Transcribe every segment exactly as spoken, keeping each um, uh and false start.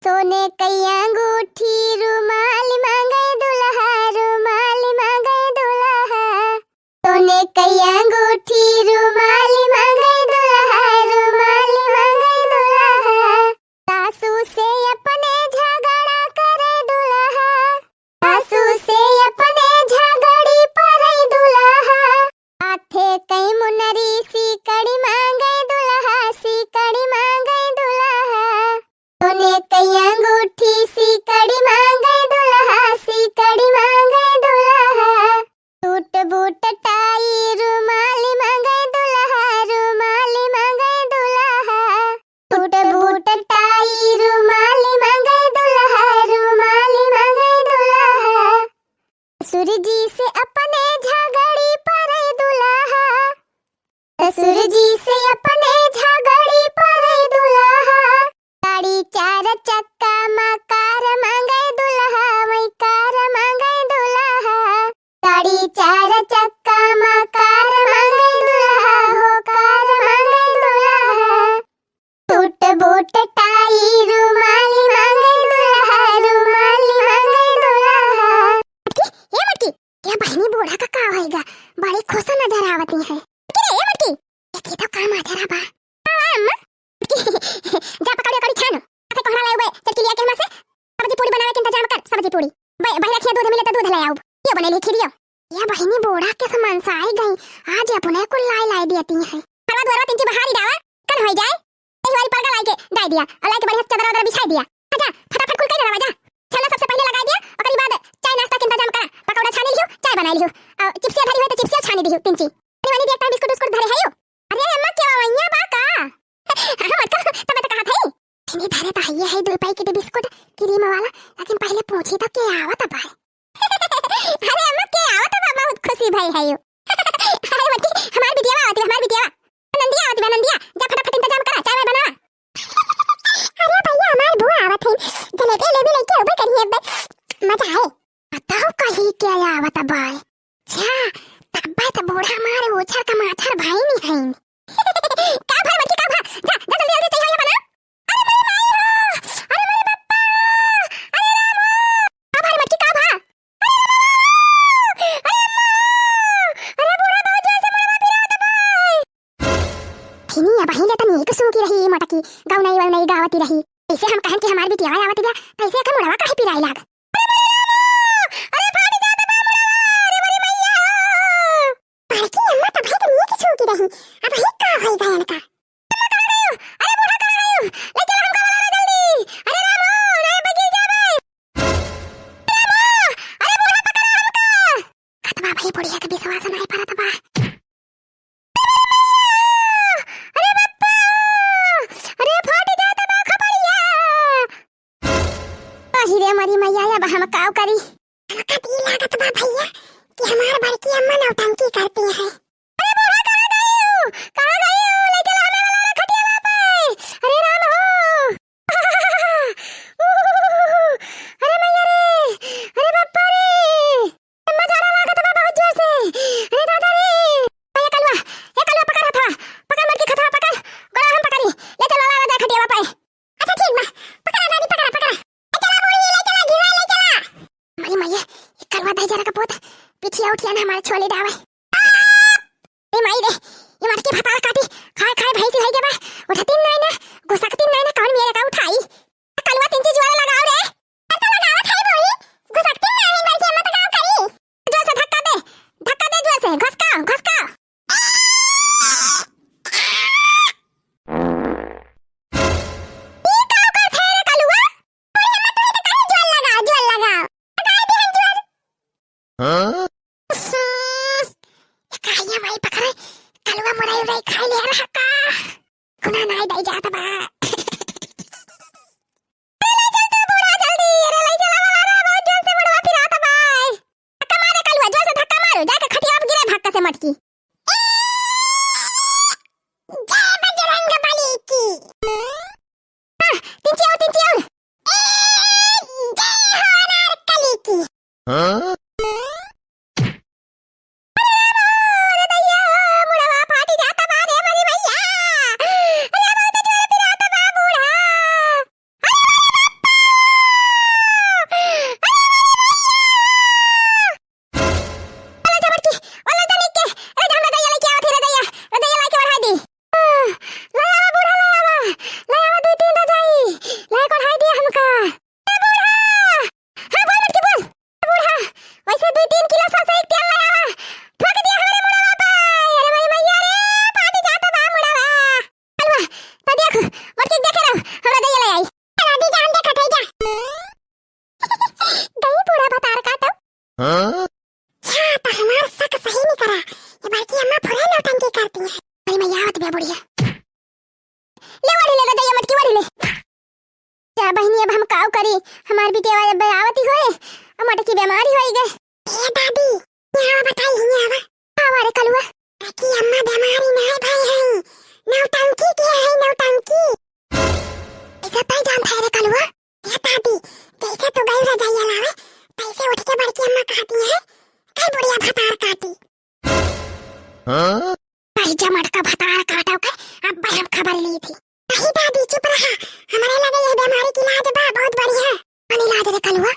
तोने कई अंगूठी रुमाल मांगे दुल्हा, रुमाल मांगे दुल्हा। तोने कई अंगूठी रुमाल मांगे दुल्हा, रुमाल मांगे दुल्हा। सासू से अपने झगड़ा करे दुल्हा, सासू से अपने झगड़ी परे दुल्हा। हाथे कई मुनरी सीकड़ी मांगे दुल्हा, सीकड़ी मांगे दुल्हा। तोने कई अंगूठी सीकड़ी मांगे दुल्हा, सीकड़ी मांगे दुल्हा। सूट बूट टाई रुमाल मांगे दुल्हा, रुमाल मांगे दुल्हा। सूट बूट टाई रुमाल मांगे दुल्हा, रुमाल मांगे दुल्हा। ससुर जी से अपने झगड़ी परे दुल्हा, ससुर जी से अपने झगड़ी परे दुल्हा। गाड़ी चार चक्का मा कार मांगे दुल्हा, वही कार मांगे दुल्हा। गाड़ी चार चक्का मा कार मांगे दुल्हा, हो कार मांगे दुल्हा। सूट बूट टाई रुमाल मांगे दुल्हा, रुमाल मांगे दुल्हा। मटकी, ए मटकी, या बहिनी बूढ़ा का का होइगा? बड़ी खुश नजर आवती है। मटकी रे, ए मटकी, ये तो काम आ जरा बा। हाँ, हाँ, अम्मा। मटकी, जा पकड़ी, पकड़ी छानो। आते कोहरा लाए हुए, चटकी लिया के हमा से। सब्जी पूड़ी बनावे के इंतजाम कर, सब्जी पूड़ी। बै-, बहिरा खिया दूध मिले तो दूध ले आउब। यो बने लिखी दियो। या बहिनी बूढ़ा के समन से आई गई, आज अपने कुल लाई लाई देती है। हरवा दुआरवा तिनची बहारी डावा, कन होई जाए। यही वाली परगा लाई के डाई दिया, और लाई के बढ़िया से चदरा उदरा बिछाई दिया। हाँ जा, फटाफट कुल कई डावा जा। छाना सबसे पहले लगाई दिया, ओकरी बाद चाय नाश्ता के इंतजाम करा। पकौड़ा छानी लियो, चाय बनाई लियो, और चिप्सिया धरी हुई तो चिप्सिया छानी दियो, तिनची। अरे वाली देख, बिस्कुट उस्कुट धरे है यो। अरे अम्मा, क्या वैया बा का? हाँ, मटका, तब तो कहा था ही। इन्हें धरे तो है, ये है दो पैकेट बिस्कुट क्रीम वाला, लेकिन पहले पूछी तो के आवत बा। अरे अम्मा, के आवत बा, बहुत खुशी भई है यो। अरे मटकी, हमार बिटिया आवत बा, हमार बिटिया। नंदिया आवत बा, नंदिया, जा फटाफट इंतजाम करा, चाय वाय बनावा। अरे भैया, हमार बुआ आवत है, जलेबी वलेबी लेके उबे करिए, अब मजा आए। बताओ कहीं के आवत बा। जा, तब्बे त बूढ़ा मारे ओछर का माछर भाई नहीं है। का भर मटकी का भर? जा, जा जल्दी जल्दी चाय वाय बना। अरे मेरी माई हो, अरे मेरे पप्पा, अरे राम हो। का भर मटकी का भर? अरे राम हो, अरे अम्मा, अरे बूढ़ा बहुत जोर से मुड़वा पिरात बा। फिनी अब हिले तनी एक सूखी रही मटकी, गौनई वौनई गावती रही। ऐसे हम कहन कि हमार बिटिया आवत बा, तैसे का मुड़वा काहे पिराए लाग। अरे फाट जात बा मुड़वा, अरे मोरी मैया हो। बड़की अम्मा तब है तो नीक छू की रही, अब ही का होई गयन का? अम्मा कहाँ गई हो? अरे बूढ़ा कहाँ गई हो? ले चलो हमका बुलावा जल्दी। अरे राम हो, नहीं बगिर जावे। राम हो, अरे बूढ़ा पकड़ा हमका। खतबा भाई बुढ़िया के विश्वास नहीं परत बा। अरे बप्पा! अरे फाट जात बा खपड़िया! अहि रे मरी मैया, अब हम काव करी? हमका त ई लागत बा भैया कि हमार बड़की अम्मा नौटंकी करती हैं। अरे बूढ़ा, कहाँ गई हो? कहाँ गई हो? ले चला हमें वाला खटिया पे। अरे राम हो! अरे मैया रे! अरे बप्पा रे! अम्मा, झाड़ा लागत बा बहुत जोर से। अरे दादा रे। ए कलुआ, ए कलुआ, पकड़ हथवा, पकड़ मटकी हथवा, पकड़। गोड़ा हम पकड़ी। ले चल, लावा जाए खटियावा पे। अच्छा ठीक बा, पकड़ा दादी, पकड़ा, पकड़ा। ले चला बूढ़ी, ले चला, घिवा ले चला। मरी मैया, ए कलुआ दही जरा का पोत, पिठिया उठिया ना हमारे छोले डावे। ए माई रे, ये मटकी भतार काटी, खाए खाए भैंसी भई के बा, उठती नहीं ना, घुसकती नहीं ना, कौन मेरे का उठाई? कलुआ तिनची जुआरे लगाओ रे। अरे तो लगावत है बोली, घुसकती ना है, बल्कि मत गाओ करी। जोर से धक्का दे, धक्का दे जोर से, घसका, घसका। ई का कर थे रे कलुआ? अरे मत तो कहीं जोर लगा, जोर लगा। लगा दे हम जोर। हाँ? हम्म, ये काहिया माई पकड़े, कलुआ मुरई उरई खाई ले रहा का? खुना नाई दई जात बा। अरे ले चल तू बूढ़ा जल्दी, अरे ले चला वाला रे, बहुत जोर से मुड़वा पिरात बा। धक्का मारे कलुआ, जोर से धक्का मारो, जाके खटिया पे गिरे भक्का से मटकी। जय बजरंग बली की। हाँ, तिनची और, तिनची और। ए, जय हो अनारकली की। हाँ? अरे राम हो, अरे दैया हो, मुड़वा फाटी जाता बा रे मरी भैया। अरे बहुत जोर पिराता बा बूढ़ा। अरे बाप रे! अब हम काउ करी, हमार बिटिया अब आवती होए, अब मटकी बीमारी होई गए। ए दादी, यहाँ बताई, यहाँ आवा। आवा रे कलुआ। बड़की अम्मा बीमारी नाहीं भई है, नौटंकी किया है, नौटंकी। ऐसा तय जानत है रे कलुआ? ए दादी, जैसे तू गई रजाइया लावे, तैसे उठ के बड़की अम्मा कहती है, "कई बुढ़िया भतार काटी।" हाँ? भाई जमड़ का भतार काटो के, अब हम खबर ली थी। नहीं दादी, चुप रहा, हमारे लगे यह बीमारी की इलाज बा, बहुत बढ़िया। कौन इलाज रे कलुआ?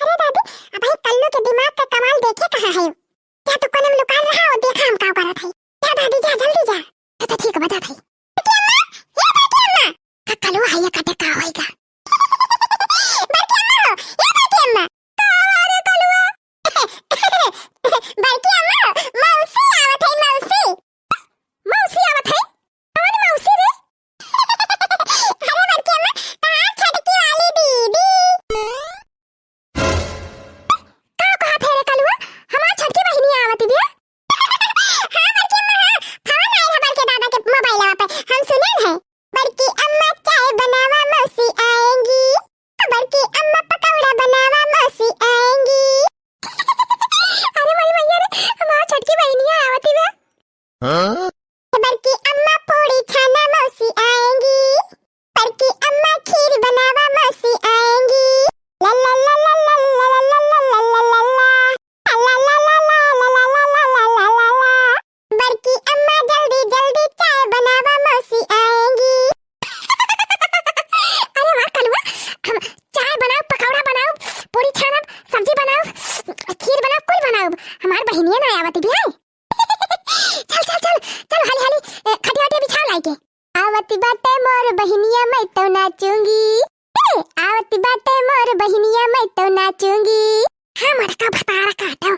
अरे दादी, अब भाई कल्लू के दिमाग का कमाल देखे कहाँ है? जा तू कोने में लुकाल रहा और देखा हम का करत है। जा दादी जा, जल्दी जा। तो, तो ठीक बा, जात है। बड़की अम्मा, ए बड़की अम्मा। का कलुआ है ये कटे का होएगा? बड़की अम्मा, ए बड़की अम्मा। का हुआ रे कलुआ? बड़की अम्मा, मौसी आवत है, मौसी। मौसी आवत है? कौन मौसी रे? अरे बड़की अम्मा, तहार छोटकी वाली दीदी। का कहत है रे कलुआ? हमार छोटकी बहिनी आवत बिया? हाँ बड़की अम्मा, हाँ। फोन आइल है बड़के दादा के मोबाइलवा पे, हम सुनेन है। बड़की अम्मा चाय बनावा, मौसी आएंगी। बड़की अम्मा पकौड़ा बनावा, मौसी आएंगी। अरे मोरी मैया रे, हमार छोटकी बहिनिया आवत बिया। हाँ? बड़की अम्मा पूड़ी छाना, मौसी आएंगी। बड़की अम्मा खीर बनावा, मौसी आएंगी। ला ला ला ला ला। ला ला ला ला ला। बड़की अम्मा जल्दी जल्दी चाय बनावा, मौसी आएंगी। अरे वाह कलुआ, हम चाय बनाओ, पकौड़ा बनाओ, पूरी छानब, सब्जी बनाओ, खीर बनाओ, कुल बनाओ। हमार बहिनिया ना आवत बिया। चल चल चल चल, हाली हाली, ए, खटिया वटिया बिछा लाई के। आवत बाटे मोर बहिनिया, मैं तो नाचूंगी। ए, आवत बाटे मोर बहिनिया, मैं तो नाचूंगी। हाँ, मटका भतार काटो,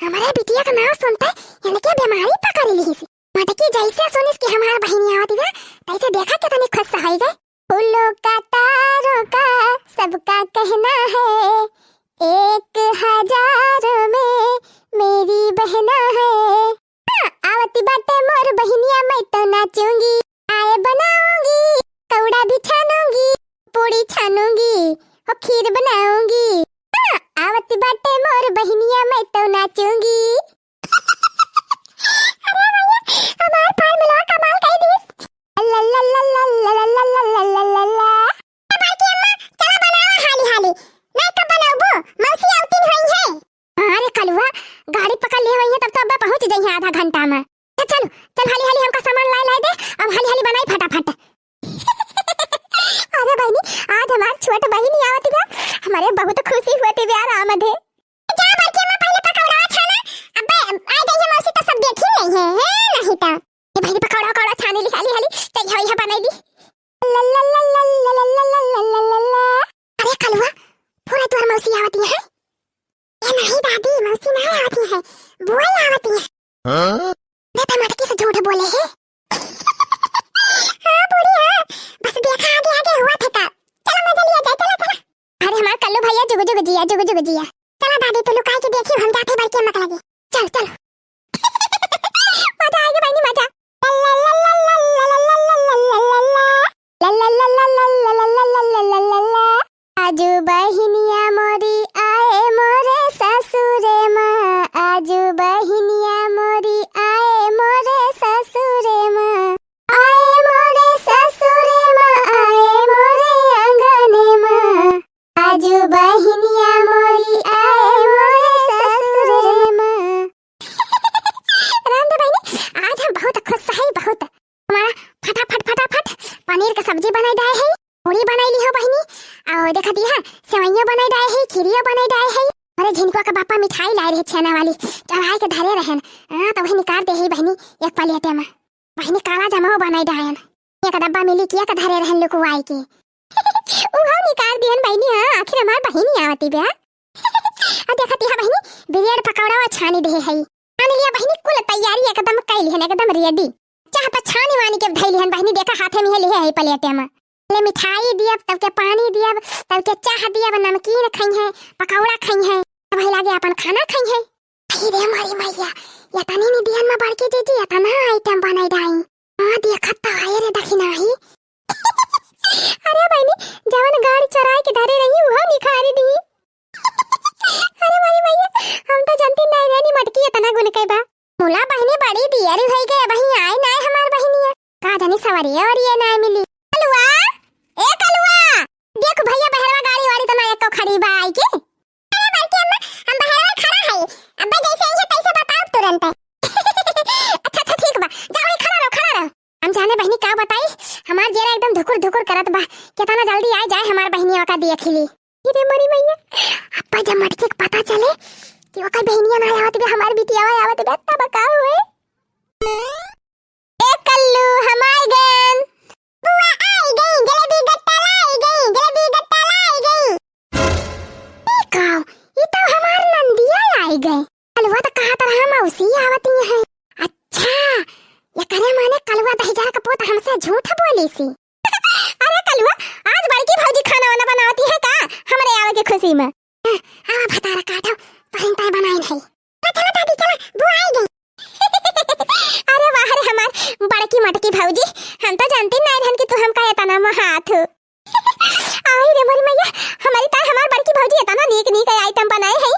हमारे बिटिया का नाम सुनते इनके बीमारी पकड़ लीस। मटकी जैसे सुनिस कि हमार बहिनिया आवत बा, तैसे देखा कितनी खुश होई गए। फूलों का, तारों का, सबका कहना है, एक हजारों में मेरी बहना है। हाँ, आवत बाटे मोर बहिनिया, मैं तो नाचूंगी, चाय बनाऊंगी, पकौड़ा भी छानूंगी, पूड़ी छानूंगी, और खीर बनाऊंगी। हाँ, आवत बाटे मोर बहिनिया, मैं तो नाचूंगी। अरे भैया, हमार formula कमाल कई दिस। ला ला ला ला। ए बड़की अम्मा, चला बनावा हाली हाली। नहीं कब बनाबो? मौसी आवतिन होई है। अरे कलुआ, गाड़ी पकड़ लिए होई है, तब तो अब पहुँच जाई है आधा घंटा में। चल, चल, चल हाली हाली हमका सामान लाए, लाए दे, अब हाली हाली बनाई फटाफट। अरे बहिनी, आज हमार छोट बहिनी आवत बा, हमारे बहुत खुशी होती बा, आराम दे। जा बड़की अम्मा, पहले पकौड़ा छाना, अबे आ जाइए मौसी तो सब देखी नहीं है, है नहीं तो। ए बहिनी, पकौड़ा, पकौड़ा छानी ली, हाली, हाली, तैयार होई है, बनाई ली। ला, ला, ला। अरे कलुआ, पूरा तोर मौसी आवती है। ए नहीं दादी, मौसी नहीं आवती है, बुआ ही आवती है। हाँ? बेटा मटकी से झूठ बोले है। हाँ बूढ़ी, हाँ, बस देखा आगे आगे हुआ था का। चलो मजा लिया जाए, चलो, चलो। अरे हमार कल्लू भैया, जुग जुग जिया, जुग जुग जिया। चला दादी, तू लुकाई के देखी, हम जाते बड़की अम्मा के लगे। चल, चल। मजा आएगा बहिनी, मजा। ला ला ला। आजू बहिनिया मोरी आए मोरे ससुरे मा, आजू बहिनिया मोरी आए मोरे ससुरे मा। आए मोरे ससुरे मा, आए मोरे आंगने मा। आजू बहिनिया मोरी आए मोरे ससुरे मा। राम दे बहिनी, आज हम बहुत खुश है, बहुत। हमारा फटाफट, फटाफट पनीर का सब्जी बनाई डाए है, पूड़ी बनाई ली हो बहिनी, और देखा दिया, सेवइया बनाई डाए है, खीरिया बनाई डाए है। अरे झिनकुआ का बापा मिठाई लाए रहे छेना वाली, चढ़ाए के धरे रहन, हाँ, तो वही निकाल दे है बहिनी एक प्लेटे मा। बहिनी काला जमाव बनाई डायन। एक डब्बा में लिकिया के धरे रहन लुकुआई के। उहो निकाल दिहन बहिनी, हाँ, आखिर हमार बहिनी आवती बा। आ देखत इहा बहिनी, ब्रेड पकौड़ा वा छानी देहे हई। छान लिया बहिनी, कुल तैयारी एकदम कैली हन, एकदम ready। चाह त छानी वानी के धैली हन बहिनी, देखा हाथे में लिहे हई प्लेटे में। ले मिठाई दियब, तब के पानी दियब, तब के चाह दियब, नमकीन खइहैं, पकौड़ा खइहैं, तब वही लागे अपन खाना खइहैं। अरे रे मोरी मैया, एतनी निदियन में बड़की जीजी एतना item बनाई डाई। हाँ, देखत तो है रे दखिनाही। अरे बहिनी, के धरे रही, उहो निखारी दी। अरे मोरी मैया, हम तो जानती नहीं रहनी मटकी इतना गुन के बा। मुला बहिनी बड़ी दियर होइ गए, अबहीं आए नाय हमार बहिनिया। का जानी सवरिया और ये नाय मिली। कलुआ, ए कलुआ, देख भैया बहरवा गाड़ी वाड़ी तो ना एको खड़ी बा आई के। अरे बड़की अम्मा, हम बहरवा खड़ा है, अब्बा जैसे आई है तैसे बताओ तुरंत। अच्छा अच्छा ठीक बा, जाओ ही खड़ा रहो, खड़ा रहो। हम जाने बहिनी का बताई, हमार जेरा एकदम धुकुर धुकुर करत बा। केतना जल्दी आ जाए हमार बहिनिया का देख ली। अरे मोरी मैया, अब्बा जब मटकी के पता चले कि ओकर बहिनिया ना आवत बे, हमार बिटिया आवत बे, तब का हुए? ए कल्लू, हम आई गन। बुआ आई गई, जलेबी गट्टा लाई गई, जलेबी गट्टा लाई गई। ई का, ई तो हमार नंदिया आई गए। कलुआ तो कहत रहा मौसी आवती है। अच्छा, ये करे माने कलुआ दहिजरा का पोत हमसे झूठ बोली सी। अरे कलुआ, आज बड़की भौजी खाना वाना बनावती है का हमरे आवे के खुशी में? हाँ, आवा भतारा काटो, पहिन ताई बनाइन है। हाँ, चलो दादी, चलो, बुआ आई गई। अरे वाह रे हमार बड़की मटकी भौजी, हम तो जानती नहीं रहन कि तू हमका इतना महात हो। आई रे मोरी मैया, हमारी ताई हमार बड़की भौजी इतना नीक नीक आइटम बनाए है।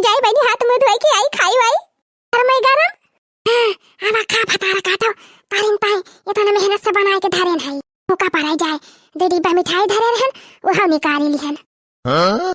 जाई बहिनी हाथ मुंह धोई के आई, खाई वाई। गरम है गरम। हाँ, आवा खा भतारा काटो, तारिन ताई इतना मेहनत से बनाए के धरेन है। मुका पराई जाए, दो डिब्बा मिठाई धरे रहन, वह निकाली लिहन। हाँ?